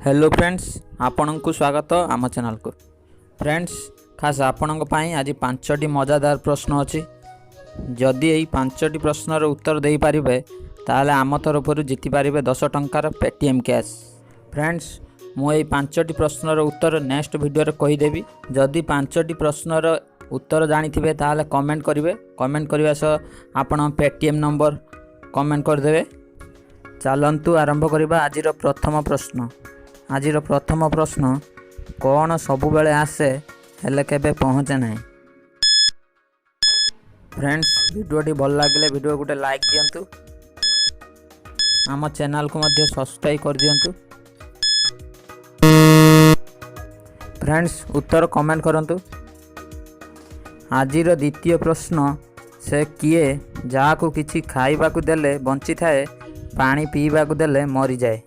Hello friends, ଆପଣଙ୍କୁ ସ୍ୱାଗତ ଆମ ଚ୍ୟାନେଲକୁ। ଫ୍ରେଣ୍ଡସ୍, ଖାସ୍ ଆପଣଙ୍କ ପାଇଁ ଆଜି 5ଟି ମଜାଦାର ପ୍ରଶ୍ନ ଅଛି। ଯଦି ଏହି 5ଟି ପ୍ରଶ୍ନର ଉତ୍ତର ଦେଇପାରିବେ, ତାହେଲେ ଆମ ତରଫରୁ ଜିତିପାରିବେ 10 ଟଙ୍କାର ପେଟିଏମ୍ କ୍ୟାସ୍। ଫ୍ରେଣ୍ଡସ୍, ମୁଁ ଏହି 5ଟି ପ୍ରଶ୍ନର ଉତ୍ତର ନେକ୍ସଟ ଭିଡ଼ିଓରେ କହିଦେବି। ଯଦି 5ଟି ପ୍ରଶ୍ନର ଉତ୍ତର ଜାଣିଥିବେ, ତାହେଲେ କମେଣ୍ଟ କରିବେ। କମେଣ୍ଟ କରିବା ସହ ଆପଣ ପେଟିଏମ୍ ନମ୍ବର କମେଣ୍ଟ କରିଦେବେ। ଚାଲନ୍ତୁ ଆରମ୍ଭ କରିବା ଆଜିର ପ୍ରଥମ ପ୍ରଶ୍ନ। ଆଜିର ପ୍ରଥମ ପ୍ରଶ୍ନ, କ'ଣ ସବୁବେଳେ ଆସେ ହେଲେ କେବେ ପହଞ୍ଚେ ନାହିଁ? ଫ୍ରେଣ୍ଡସ୍, ଭିଡ଼ିଓଟି ଭଲ ଲାଗିଲେ ଭିଡ଼ିଓ ଗୋଟେ ଲାଇକ୍ ଦିଅନ୍ତୁ, ଆମ ଚ୍ୟାନେଲକୁ ମଧ୍ୟ ସବସ୍କ୍ରାଇବ୍ କରିଦିଅନ୍ତୁ। ଫ୍ରେଣ୍ଡସ୍, ଉତ୍ତର କମେଣ୍ଟ କରନ୍ତୁ। ଆଜିର ଦ୍ୱିତୀୟ ପ୍ରଶ୍ନ, ସେ କିଏ ଯାହାକୁ କିଛି ଖାଇବାକୁ ଦେଲେ ବଞ୍ଚିଥାଏ, ପାଣି ପିଇବାକୁ ଦେଲେ ମରିଯାଏ?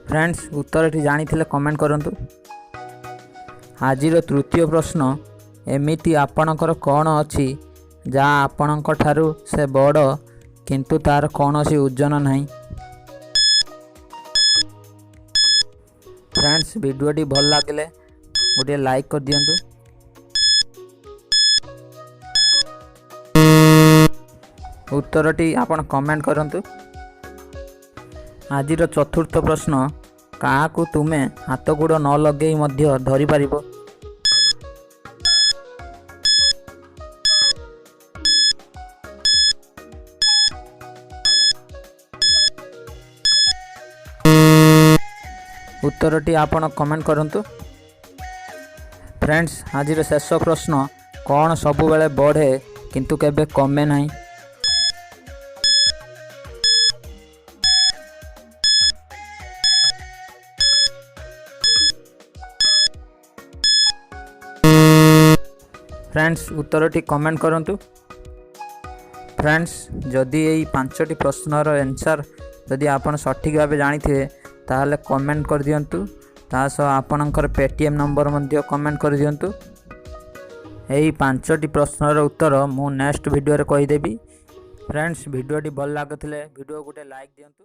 ଫ୍ରେଣ୍ଡସ୍, ଉତ୍ତରଟି ଜାଣିଥିଲେ କମେଣ୍ଟ କରନ୍ତୁ। ଆଜିର ତୃତୀୟ ପ୍ରଶ୍ନ, ଏମିତି ଆପଣଙ୍କର କ'ଣ ଅଛି ଯାହା ଆପଣଙ୍କ ଠାରୁ ସେ ବଡ଼, କିନ୍ତୁ ତା'ର କୌଣସି ଓଜନ ନାହିଁ? ଫ୍ରେଣ୍ଡସ୍, ଭିଡ଼ିଓଟି ଭଲ ଲାଗିଲେ ଗୋଟିଏ ଲାଇକ୍ କରିଦିଅନ୍ତୁ। ଉତ୍ତରଟି ଆପଣ କମେଣ୍ଟ କରନ୍ତୁ। ଆଜିର ଚତୁର୍ଥ ପ୍ରଶ୍ନ, କାହାକୁ ତୁମେ ହାତ ଗୋଡ଼ ନ ଲଗେଇ ମଧ୍ୟ ଧରିପାରିବ? ଉତ୍ତରଟି ଆପଣ କମେଣ୍ଟ କରନ୍ତୁ। ଫ୍ରେଣ୍ଡସ୍, ଆଜିର ଶେଷ ପ୍ରଶ୍ନ, କ'ଣ ସବୁବେଳେ ବଢ଼େ କିନ୍ତୁ କେବେ କମେ ନାହିଁ? ଫ୍ରେଣ୍ଡସ୍, ଉତ୍ତରଟି କମେଣ୍ଟ କରନ୍ତୁ। ଫ୍ରେଣ୍ଡସ୍, ଯଦି ଏଇ 5ଟି ପ୍ରଶ୍ନର ଆନ୍ସର୍ ଯଦି ଆପଣ ସଠିକ୍ ଭାବେ ଜାଣିଥିବେ, ତାହେଲେ କମେଣ୍ଟ କରିଦିଅନ୍ତୁ। ତା ସହ ଆପଣଙ୍କର ପେଟିଏମ୍ ନମ୍ବର ମଧ୍ୟ କମେଣ୍ଟ କରିଦିଅନ୍ତୁ। ଏହି 5ଟି ପ୍ରଶ୍ନର ଉତ୍ତର ମୁଁ ନେକ୍ସଟ ଭିଡ଼ିଓରେ କହିଦେବି। ଫ୍ରେଣ୍ଡସ୍, ଭିଡ଼ିଓଟି ଭଲ ଲାଗୁଥିଲେ ଭିଡ଼ିଓ ଗୋଟେ ଲାଇକ୍ ଦିଅନ୍ତୁ।